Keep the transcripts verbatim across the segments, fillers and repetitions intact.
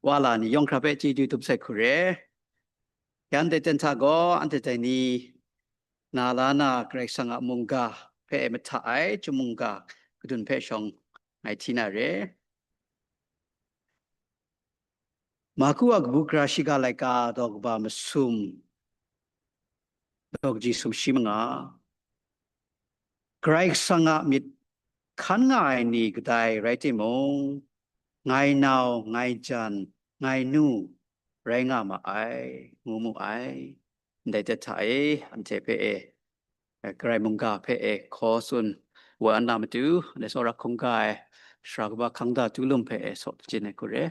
wa la ni yawng hkra hpe chyeju dum sai hku re. Ya ndai ten hta gaw, anhte dai ni na la na Karai Kasang a mungga hpe e mahta ai chyum mungga kadun hpe shawng ngai hti na re. Marku a kabu gara shiga laika daw kaba masum, daw kaji sumshi manga. Karai Kasang a myit hkan nga ai ni kadai rai timung, ngai nau, ngai jan, ngai nu rai nga ma ai, ngu mu ai. Ndai tet hta e, anhte hpe e, eh, Karai mungga hpe e hkaw tsun wa na matu, anhte tsawra hkungga ai, sara kaba hkang da tu lum hpe e saw jin ai hku re.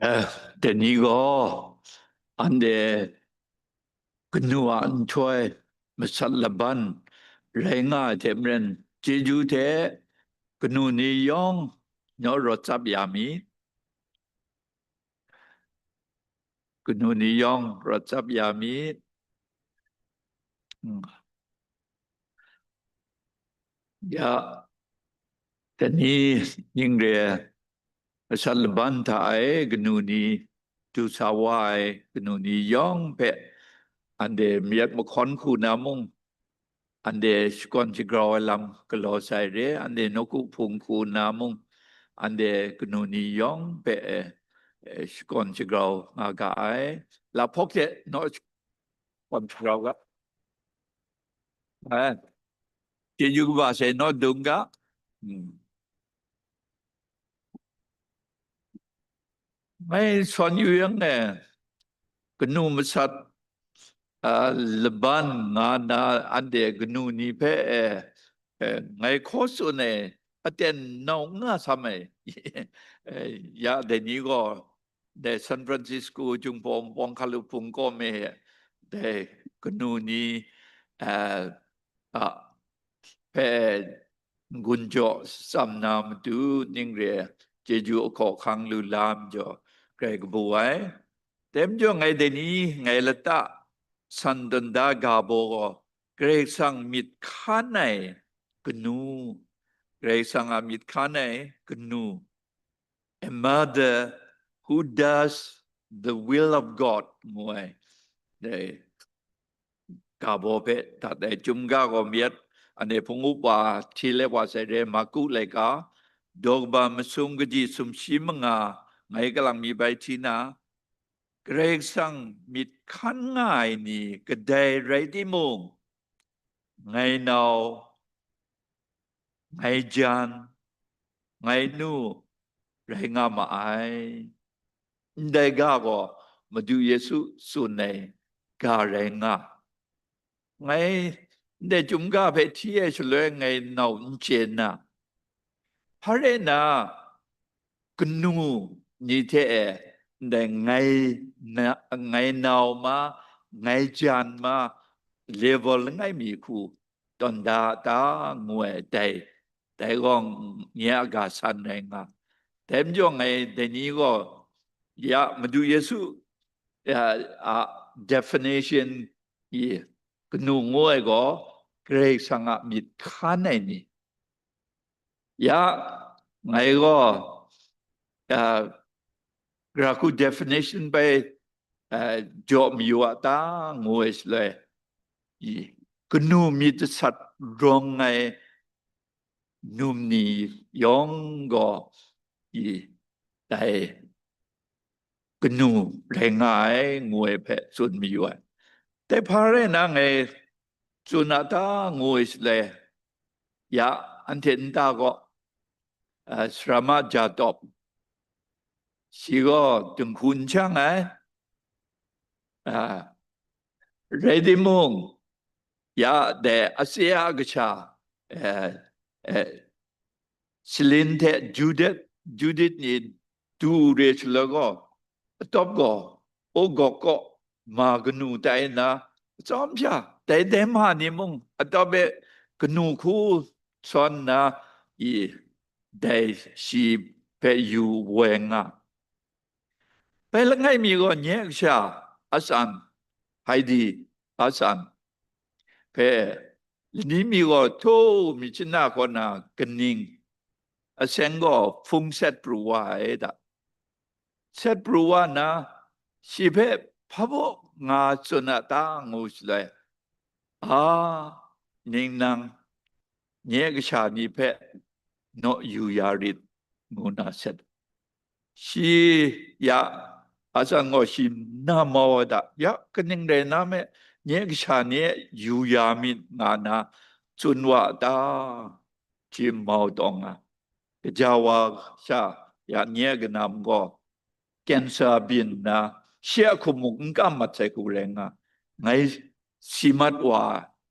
Eh, dai ni gaw, anhte kanu a nhtoi masat laban rai nga ai hte maren, chyeju hte kanu ni yawng naw rawt tsap ya mi, kanu ni yawng rawt tsap ya mi. Hmm. Ya, dai ni ning re, masat laban hta e kanu ni du sa wa ai kanu ni yawng hpe, anhte mayat mahkawn hku na mung, anhte shakawn shagrau ai lam galaw sai re, anhte nawku hpung hku na mung, anhte kanu ni yawng hpe, eh, shakawn shagrau nga ga ai. Lahpawk hte naw shakawn shagrau ga. Eh, chyeju kaba sai naw dung ga. Hmm. Ngai sawn yu yang e, kanu masat, ah, laban nga na anhte kanu ni hpe, eh, eh, ngai hkaw tsun ai, aten nau n nga sam ai. Eh, ya dai ni gaw, dai San Francisco Jinghpaw Npawng Hkalup Hpung kaw me dai kanu ni, eh, a, hpe n-gun jaw tsam na matu ning re chyeju ahkaw ahkang lu la majaw, grai kabu ai. Dai majaw ngai dai ni, ngai lata san tawn da ga baw gaw, Karai Kasang myit hkan ai kanu, Karai Kasang a myit hkan ai kanu, a mother who does the will of God, ngu ai. Dai ga baw hpe dat ai chyum ga gaw mayat, anhte hpung upa hti let wa sai re, Marku laika, daw kaba masum kaji sumshi manga, ngai kalang mi bai hti na, Karai Kasang myit hkan nga ai ni kadai rai timung, ngai nau, ngai jan, ngai nu rai nga ma ai. Ndai ga gaw Madu Yesu tsun ai ga rai nga. Ngai ndai chyum ga hpe hti ai shaloi ngai nau n chye nna, hpa rai nna, kanu ni hte e ndai ngai na-, ngai nau ma, ngai jan ma, level langai mi hku tawn da ta ngu ai dai, dai gaw nye a ga san rai nga. Dai majaw ngai dai ni gaw, ya, Madu Yesu, ya, a definition i kanu ngu ai gaw, Karai Kasang a myit hkan ai ni. Ya, ngai gaw, ah, gara hku definition bai, ah, jaw mayu a ta ngu ai shaloi, i, kanu myit dasat rawng ai num ni yawng gaw, i, dai kanu rai nga ai, ngu ai hpe tsun mayu ai. Dai hpa rai nna ngai tsun a ta, ngu ai shaloi, ya, anhte nta gaw, ah, Sara ma Jakob, shi gaw dinghku n shang ai, ah, rai timung, ya, dai Asia kasha, eh, eh, Silin hte Judit, Judit ni du re shaloi gaw, atawp gaw, o gawk kaw ma kanu tai nna, atsawm sha, dai dai ma ni mung, atawp e kanu hku sawn nna, i, dai shi hpe yu woi nga. Bai langai mi gaw nye kasha, a tsan, Haidi, Asan hpe lani mi gaw htu mi chyanna kaw na kaning, aseng gaw hpung set pru wa ai da. Set pru wa na, shi hpe hpa baw nga tsun a ta ngu shaloi, a, ning nang nye kasha ni hpe naw yu ya rit, ngu na set. Shi ya, asan gaw shi na mau ai da, ya, kaning rai na me, nye kasha ni e yu ya myit, nga na tsun wa ta? Shi mau tawng a, gaja wa sha ya nye kanam gaw cancer byin nna, shi a hkum muk n kam mat sai hku rai nga, ngai si mat wa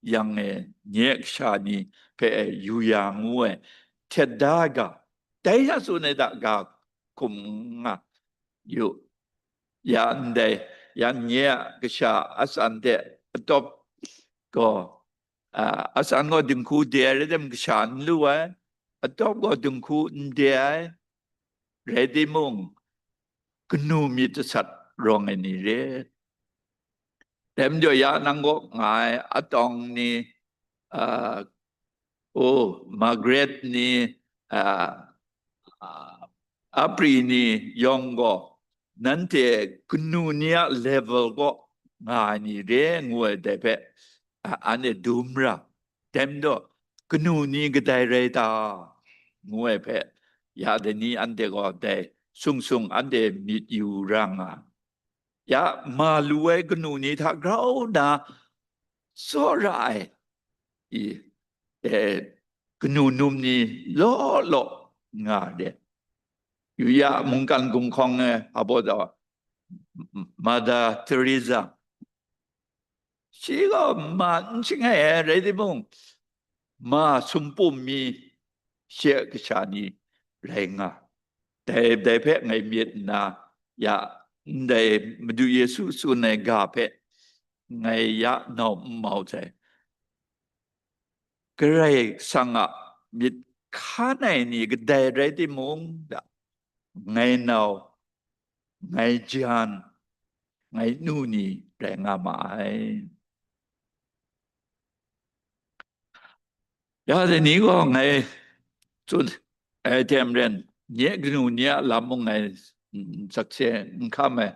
yang e, nye kasha ni hpe yu ya ngu ai, htet da ai ga, dai sha tsun ai da ga hkum nga yu. Ya ndai, ya nye a kasha asan de atawp gaw, a, asan gaw dinghku de ai rai tim, kasha n lu ai, atawp gaw dinghku n de ai, rai timung, kanu myit jasat rawng ai ni re. Dai majaw ya nang kaw nga ai atawng ni, a, o, Margaret ni, a, a, Apri ni yawng gaw, nanhte kanu ni a level kaw nga ai ni re, ngu ai dai hpe, a, anhte dum ra. Dai majaw, kanu ni kadai rai ta? ngu ai hpe, ya dai ni anhte gaw dai sung sung anhte myit yu ra nga. Ya, ma lu ai kanu ni hta grau na tsawra ai, i, e, kanu num ni law law nga de. Yu ya, mungkan gumhkawng e, a baw da, Mother Teresa, shi gaw ma n shangai ai rai timung, ma sumpum mi shi a kasha ni rai nga. Dai, dai hpe ngai myit nna, ya, ndai Madu Yesu tsun ai ga hpe ngai ya nau n mau sai. Karai Kasang a myit hkan ai ni kadai rai timung, da, ngai nau, ngai jan, ngai nu ni rai nga ma ai. Ya, dai ni gaw ngai tsun ai hte maren, nye kanu ni a lam mung ngai, mm, sakse n hkam ai,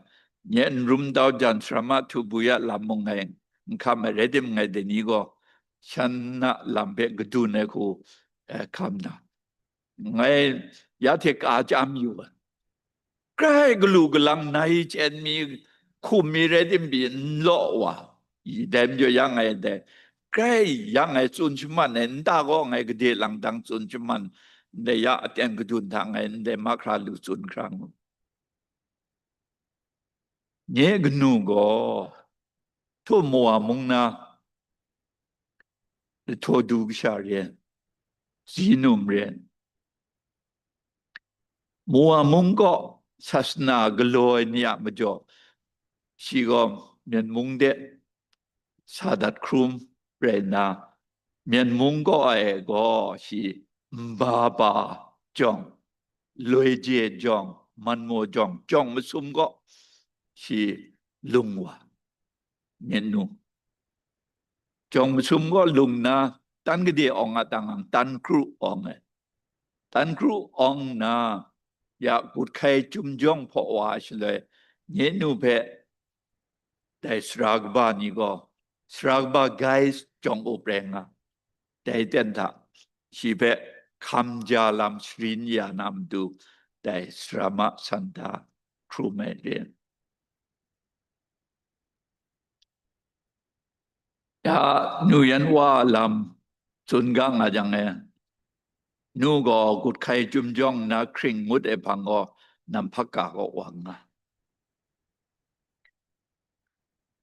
nye n rum dau jan sara ma htu bui a lam mung ngai n hkam ai, rai timung, ngai dai ni gaw shan a lam hpe kadun ai hku, eh, hkam na, ngai ya hte ka chyam yu ai. Grai galu galang nai chyen mi, hkum mi rai tim pyi n law wa, i dai majaw ya ngai dai, grai ya ngai tsun shaman ai, nta gaw ngai gade lang dang tsun shaman, ndai ya aten kadun hta ngai ndai mahkra lu tsun hkra ngu. Nye kanu gaw, htu Moa mung na, Htaw du kasha re, Zinum re. Moa mung kaw sasana galaw ai ni a majaw, shi gaw Myen mung de sa dat hkrum rai nna, Myen mung kaw ai gaw shi Mbaba jawng, Loije jawng, Manmaw jawng, jawng masum kaw shi lung wa. Myen nu. Jawng masum gaw lung nna, tan gade awng a tang ang, tan kru awng ai. Tan kru awng nna, ya gut hkai chyum jawng hpaw wa ai shaloi, nye nu hpe dai sara kaba ni gaw, sara kaba Gaius jawng up rai nga. Dai ten hta, shi hpe hkam ja lam sharin ya na matu, dai sara ma san hta hkrum ai re. Ya, nu yan wa a lam tsun ga nga jang e, nu gaw gut hkai chyum jawng nna hkring ngut ai hpang gaw, nam hpaka kaw wa nga.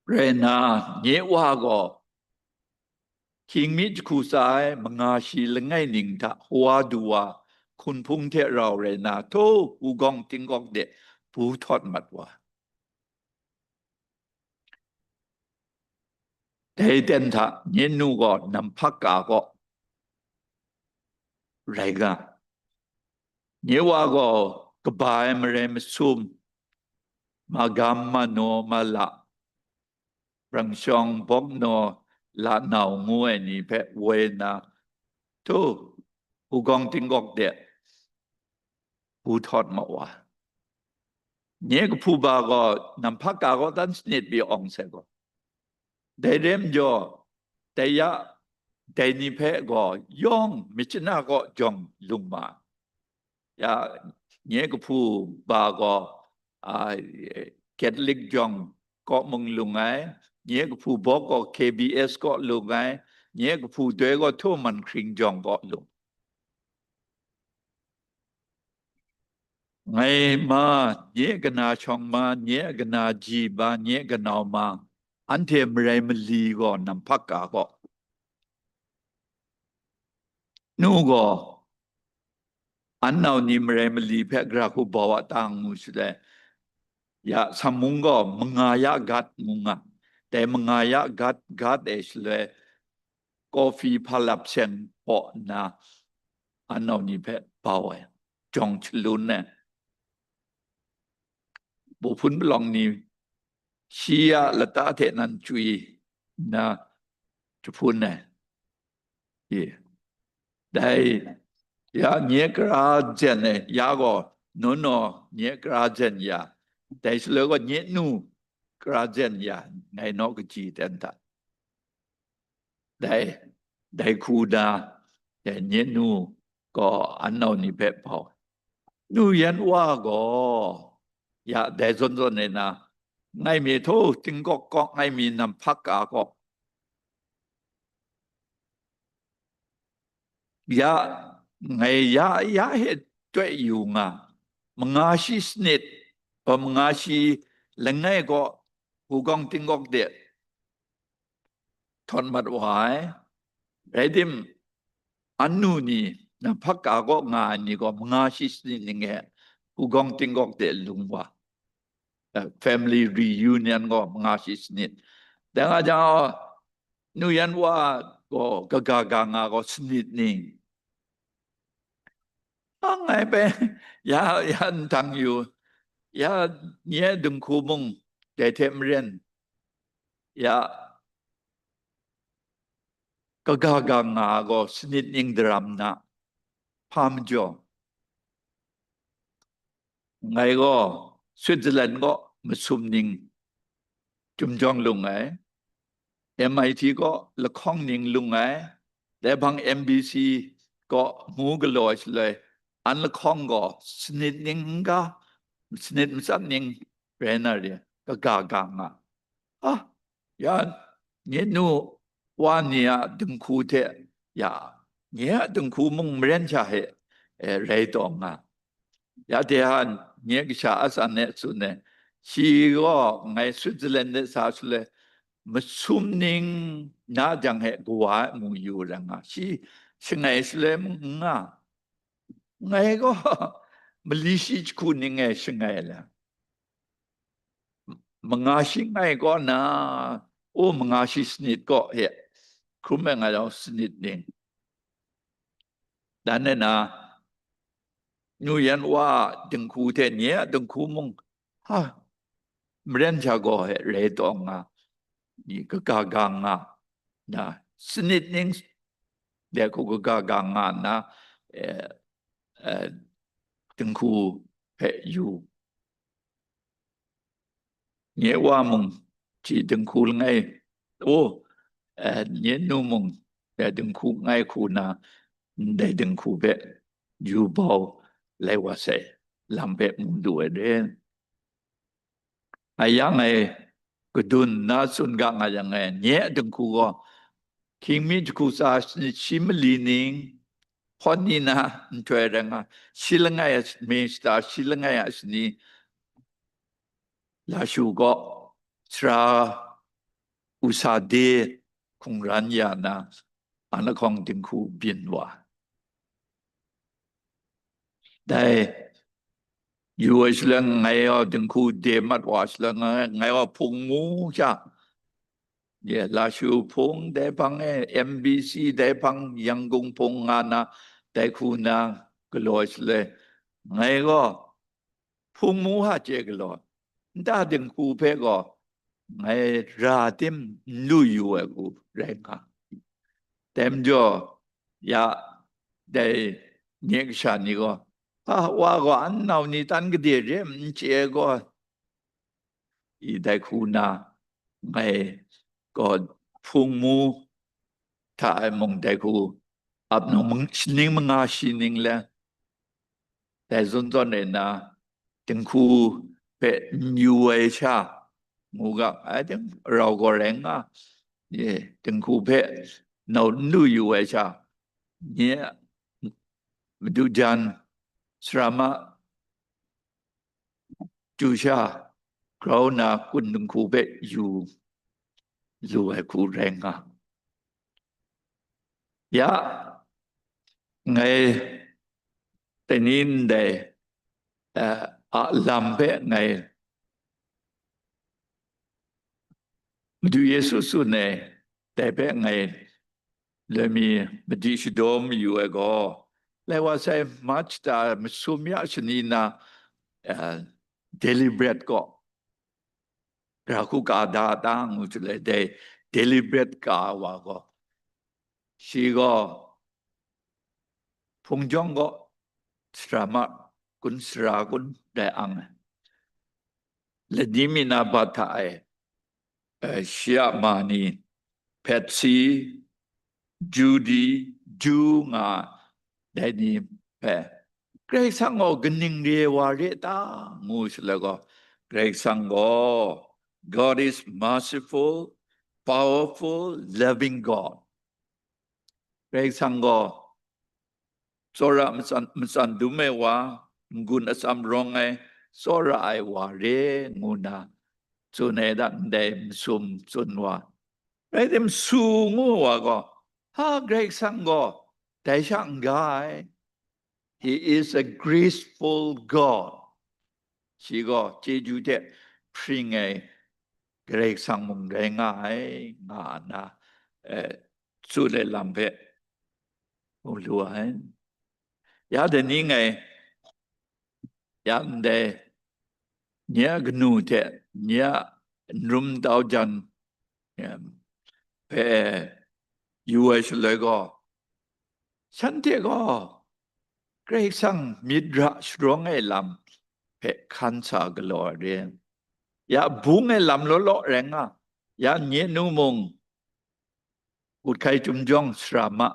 Rai nna, nye wa gaw, hkying mi jahku tsa ai manga shi langai ning hta wa du wa, hkunhpung hte rau rai nna, htu hpugawng tingkawk de bu htawt mat wa. Dai ten hta nye nu gaw nam hpaka kaw rai nga. Nye wa gaw kaba ai marai masum, magam, manaw, mala, Brangshawng, Bawknaw, Lanau ngu ai ni hpe woi nna, tu, hugawng tingkawk de, hpu htawt ma wa. Nye kahpu ba gaw, namhpak ka gaw dan sanit pyi awng sai gaw. Dai re majaw, dai ya, dai ni hpe gaw yawng myit chana kaw jawng lung ma. Ya, nye kahpu ba gaw, a, Catholic jawng kaw mung lung ai, nye kahpu bawk gaw K B S kaw lung ai, nye kahpu doi gaw Htoman Hkring jawng kaw lung. Ngai ma, nye kana shawng ma, nye kana ji ma, nye kanau ma, anhte marai mali gaw namhpak ka gaw. Nu gaw, an nau ni marai mali hpe gara hku bau a ta ngu shaloi, ya, Sammung gaw manga ya gat ngu nga. Dai manga ya gat, gat e shaloi, kawhpi hpa lap seng paw nna, an nau ni hpe bau ai, jawng shalun ai. Buhpun palawng ni shi ya lata hte nan chwi nna jahpun ai. Ye. Dai ya nye kara jen ai, ya gaw, nono nye kara jen ya, dai shaloi gaw nye nu kara jen ya, ngai naw kaji ten hta. Dai, dai hku na, dai nye nu gaw an nau ni hpe bau. Nu yan wa gaw, ya, dai zawn zawn e na, ngai mi htaw tingkawk kawk ngai mi namhpak ka gaw, ya, ngai ya, ya he toi yu nga, manga shi sanit, o, manga shi langai gaw hugawng tingkawk de htawt mat wa ai. Rai tim, an nu ni, namhpak ka kaw nga ai ni gaw manga shi sanit ning e hugawng tingkawk de lung wa. Eh, family reunion gaw manga shi sanit. Dai nga jang, nu yan wa gaw kaga ga nga gaw sanit ning. Ang ngai hpe ya, ya ntang yu, ya nye dinghku mung dai hte maren, ya kaga ga nga gaw sanit ning daram na, hpa majaw, ngai gaw Switzerland gaw masum ning chyum jawng lung ai, M I T gaw lahkawng ning lung ai, dai hpang M B C gaw mu galaw ai shaloi, an lahkawng gaw sanit ning n ga, sanit matsat ning rai na re, kaga ga nga. Ah, ya, nye nu wa ni a dinghku hte, ya, nye a dinghku mung maren sha he, eh, rai taw nga. Ya de a, nye kasha a san e tsun e, shi gaw ngai Switzerland de sa shaloi, masum ning na jang he kawa e mu yu rai nga. Shi shangai shaloi mung n nga. Ngai gaw mali shi jahku ning e shangai le. Manga shi ngai kaw na, o, manga shi sanit kaw he, hkrum ai nga jau sanit ning. Dan e na, nu yan wa dinghku hte nye a dinghku mung, ha, maren sha gaw he rai taw nga, ni kaga ga nga, na, sanit ning de hku kaga ga nga nna, eh, eh, dinghku hpe yu. Nye wa mung, shi dinghku langai, o, eh, nye nu mung, dai dinghku langai hku na, ndai dinghku hpe yu bau lai wa sai, lam hpe mu du ai re. Ngai yang ngai kadun na tsun ga nga yang ngai, nye a dinghku gaw, hkying mi jahku tsa shi mali ning, hpawt ni na nhtoi rai nga, shi langai a mi shata, shi langai a shani, Lashu gaw, sara Usa de hkungran ya na, an lahkawng dinghku byin wa. Dai yu ai shaloi ngai gaw dinghku de mat wa shaloi ngai, ngai gaw hpung mu sha, ye, Lashu hpung dai hpang e, M B C dai hpang, Yangon hpung nga na, dai hku na galaw ai shaloi, ngai gaw hpung mu hta chye galaw, nta dinghku hpe gaw ngai ra tim n lu yu ai hku rai nga. Dai majaw, ya, dai nye kasha ni gaw, "A, wa gaw an nau ni tan gade re n chye ai gaw," i dai hku na, ngai gaw hpung mu hta e mung dai hku ap nang mung, shaning manga shi ning le, dai zawn zawn e na, dinghku hpe n yu ai sha, ngu ga, I think rau gaw rai nga, ye, dinghku hpe nau n lu yu ai sha, nye madu jan, sara ma, chyu sha grau na kun dinghku hpe yu lu ai hku rai nga. Ya, ngai tani ndai, eh, a lam hpe ngai Madu Yesu tsun ai, dai hpe ngai loi mi madi shadaw mayu ai gaw, lai wa sai March ta masum ya shani na, eh, Daily Bread gaw, gara hku ka da ta ngu jut ai, dai Daily Bread ka wa gaw, shi gaw hpung jawng gaw sara ma kun, sara kun dai ang ai. Lani mi na bat hta ai, eh, shi a ma ni, Petsi, Judi, Ju nga dai ni hpe, Karai Kasang gaw kaning re ai wa re ta? Ngu shaloi gaw, Karai Kasang gaw, God is merciful, powerful, loving God. Karai Kasang gaw tsawra matsan, matsan dum ai wa, n-gun atsam rawng ai, tsawra ai wa re ngu na tsun ai da, ndai masum tsun wa. Rai tim, su ngu wa gaw, ha, Karai Kasang gaw dai sha n-ga ai. He is a graceful God. Shi gaw chyeju hte hpring ai Karai Kasang mung rai nga ai, nga na, eh, tsun ai lam hpe mu lu ai. Ya dai ni ngai, ya ndai, nye a kanu hte, nye a n-rum tau jan, em, hpe yu ai shaloi gaw, shanhte gaw Karai Kasang myit ra sharawng ai lam hpe hkan sa galaw ai re. Ya bung ai lam law law rai nga, ya nye nu mung, gut hkai chyum jawng sara ma,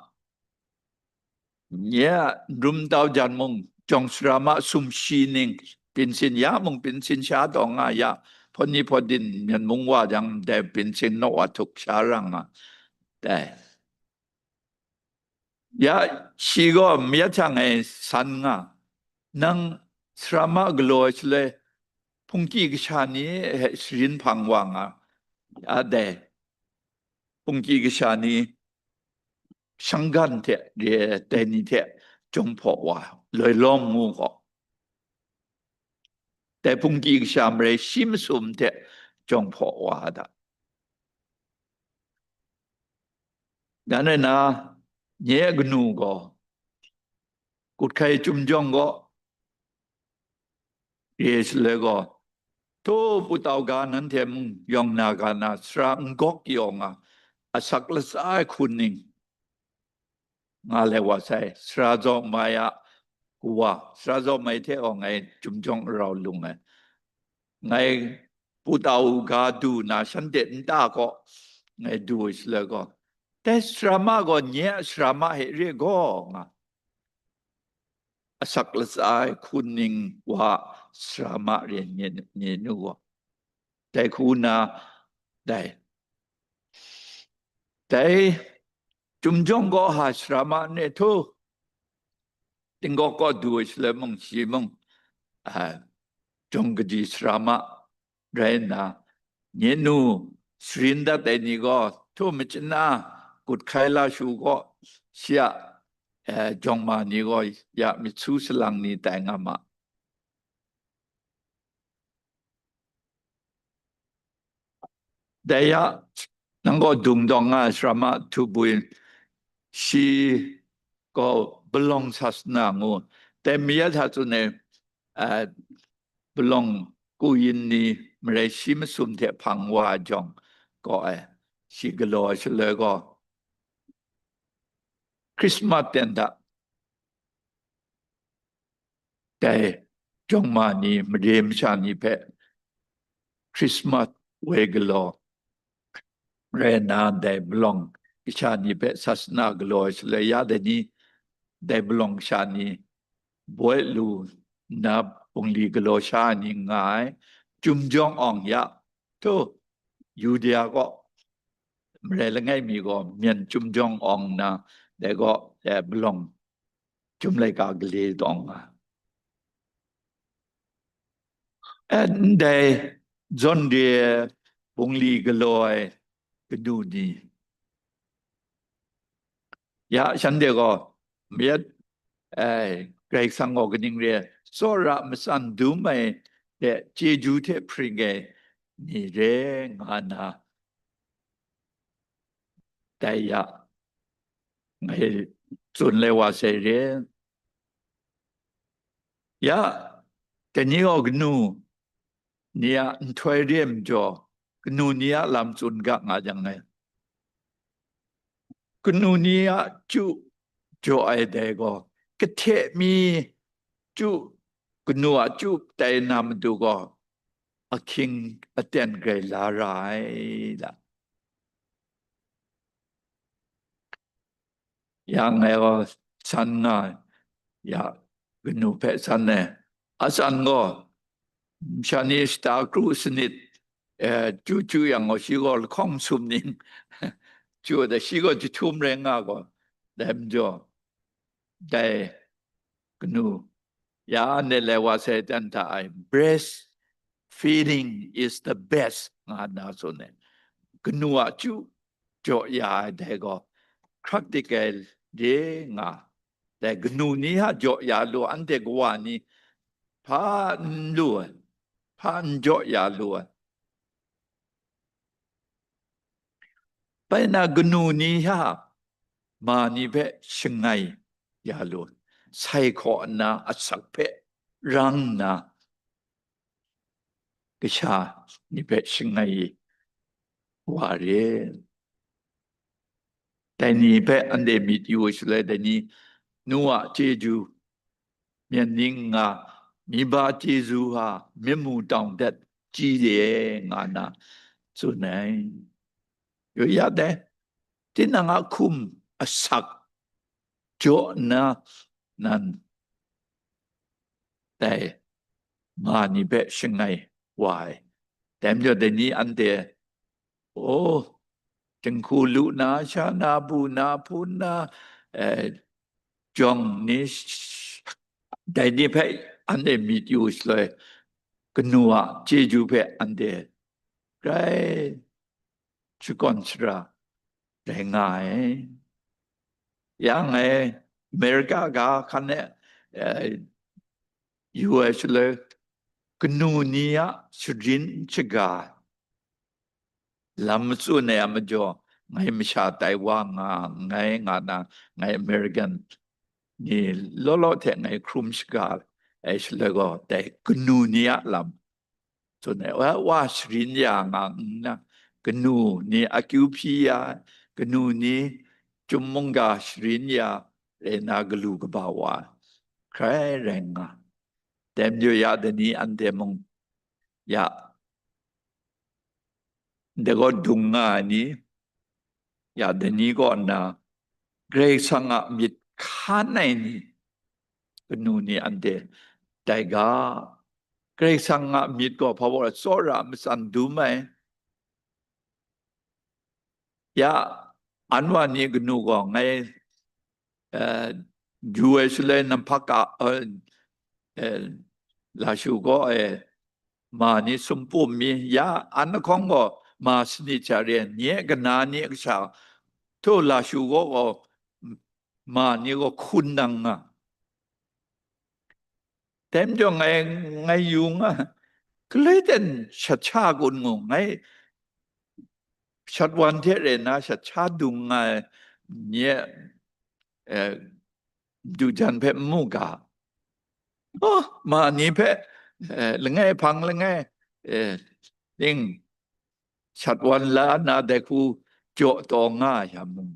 nye a n-rum tau jan mung jawng sara ma, sumshi ning, pinsin ya mung pinsin sha taw nga ya, hpawt ni hpawt din myen mung wa jang, dai pinsin naw wa htuk sha ra nga, dai. Ya, shi gaw mayat hta ngai san nga, nang sara ma galaw ai shaloi, hpungki kasha ni hpe sharin hpang wa nga, ya dai, hpungki kasha ni shanggan hte re ai dai ni hte jawng hpaw wa, loi lawm ngu gaw, dai hpungki kasha marai shi masum hte jawng hpaw wa da. Dan rai na, nye a kanu gaw, gut hkai chyum jawng gaw, re shaloi gaw, htu putau ga nanhte mung yawng na ga na, sara n-gawk yawng a, asak latsa ai hku ning, nga lai wa sai, sara zaw mai a kawa, sara zaw mai hte gaw ngai chyum jawng rau lung ai. Ngai putau ga du na shanhte nta kaw ngai du ai shaloi gaw, dai sara ma gaw nye a sara ma hte re gaw nga, asak latsa ai hku ning wa sara ma re nye, nye nu gaw. Dai hku na, dai, dai chyum jawng gaw ha sara ma n re htu, tingkawk kaw du ai shaloi mung, shi mung, a, jawng kaji sara ma rai nna, nye nu sharin dat ai ni gaw htu machyin na gut hkai la shu gaw, shi a, eh, jawng ma ni gaw ya myit su salang ni tai nga ma. Dai ya, nang gaw dung dawng nga ai sara ma htu bwi, shi gaw palawng sasana ngu, dai mayat hta tsun ai, a, palawng ku yin ni marai shi masum hte hpang wa ai jawng kaw ai, shi galaw ai shaloi gaw, Christmas ten hta dai jawng ma ni, mare masha ni hpe Christmas woi galaw rai nna, dai palawng kasha ni hpe sasana galaw ai shaloi, ya dai ni, dai palawng kasha ni boi lu nna, bungli galaw sha ai ni nga ai, Chyum Jawng Awng ya, htu, Yudea kaw, marai langai mi gaw, myen Chyum Jawng Awng nna, dai gaw, eh, palawng Chyum Laika Gale dawng nga. Eh, ndai zawn re ai bungli galaw ai kanu ni, ya, shanhte gaw, mayat, ai, Karai Kasang gaw kaning re ai, tsawra matsan dum ai hte chyeju hte hpring ai ni re nga nna, dai ya, ngai tsun lai wa sai re. Ya, dai ni gaw kanu ni a nhtoi re ai majaw, kanu ni a lam tsun ga nga jang ngai. Kanu ni a chyu jaw ai dai gaw, kahte mi chyu, kanu a chyu tai na matu gaw, ahkying aten grai la ra ai la. Ya ngai gaw san nga, ya kanu hpe san ai. Asan gaw, masha ni shata kru sanit, eh, chyu chyu yang gaw, shi gaw lahkawng sum ning, chyu ai, shi gaw jahtum rai nga gaw, dai majaw, dai kanu, ya anhte lai wa sai dan hta ai, breast feeding is the best, nga nna tsun ai. Kanu a chyu jaw ya ai dai gaw, hkrak dik ai re nga. Dai kanu ni hta jaw ya lu, anhte kawa ni hpa n lu ai, hpa n jaw ya lu ai. Bai na kanu ni hta ma ni hpe shangai ya lu, sai hkaw nna asak hpe rang nna, kasha ni hpe shangai wa re. Dai ni hpe anhte myit yu ai shaloi, dai ni nu a chyeju, myen ning nga, mi ba chyeju hta, myit mu tawng dat chyi de nga nna tsun ai. Yu ya dai, tinang a hkum asak jaw nna, nan dai ma ni hpe shangai wa ai. Dai majaw, dai ni anhte, oh, jinghku lu na, sha na, bu na, hpun na, eh, jawng ni, sh-, dai ni hpe anhte myit yu shaloi, kanu a chyeju hpe anhte grai shakawn shara rai nga ai. Ya ngai America ga hkan e, eh, yu ai shaloi, kanu ni a sharin shaga lam matsun ai a majaw, ngai masha tai wa nga nngai nga na, ngai American ni law law hte ngai hkrum shaga ai shaloi gaw, dai kanu ni a lam tsun ai, wa, wa sharin ya nga nna, kanu ni akyu hpyi ya, kanu ni chyum mungga sharin ya, rai nna galu kaba wa ai, hkrai rai nga. Dai majaw ya dai ni anhte mung, ya, dai gaw dung nga ai ni, ya dai ni kaw nna, Karai Kasang a myit hkan ai ni, kanu ni anhte dai ga. Karai Kasang a myit gaw hpa baw ai, tsawra matsan dum ai. Ya, anwa ni kanu gaw ngai, eh, yu ai shaloi namhpak a, eh, eh, Lashu kaw e ma ni sumpum mi, ya, an lahkawng gaw ma sanit sha re, nye kana ni kasha, htu Lashu kaw gaw ma ni gaw hkun nang nga. Dai majaw ngai, ngai yu nga, galoi ten shat sha kun ngu, ngai shat wan hte rai nna shat sha dung nga ai nye, eh, du jan hpe n mu ga. Oh, ma ni hpe eh, langai hpang langai, eh, ning, shat wan la na dai hku jaw taw nga ai sha mung,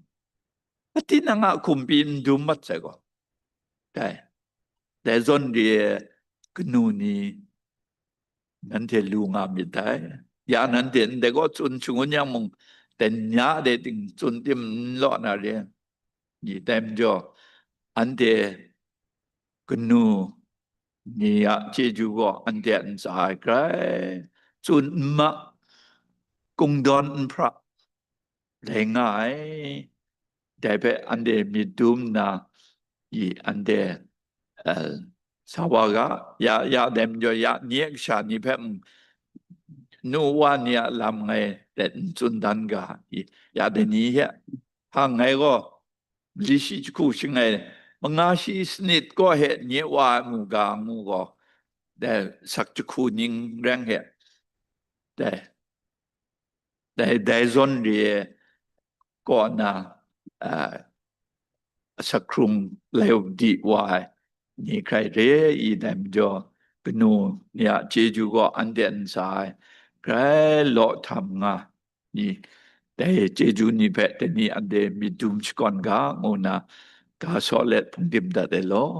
a tinang a hkumpi n dum mat sai gaw, dai, dai zawn re ai kanu ni nanhte lu nga myit dai. Ya nanhte ndai gaw tsun shangun yang mung, dai nya de ting tsun tim n law na re. Ni dai majaw, anhte kanu ni a chyeju gaw anhte a ntsa e grai tsun n ma, kungdawn n hpra rai nga ai. Dai hpe anhte myit dum nna, i anhte, eh, sa wa ga, ya, ya dai majaw, ya nye kasha ni hpe mung, nu wa ni a lam ngai let n tsun dan ga, i, ya dai ni hpe, hpa ngai gaw, mali shi jahku shangai, manga shi sanit kaw he nye wa ai mu ga ngu gaw, dai sak jahku ning reng he, dai, dai, dai zawn re ai kaw na, a, asak hkrung lai di wa ai ni hkrai re i, dai majaw, kanu ni a chyeju gaw anhte a ntsa e grai law htam nga ni, dai chyeju ni hpe dai ni anhte myit dum shakawn ga, ngu nna ga saw let hpung dim dat ai law.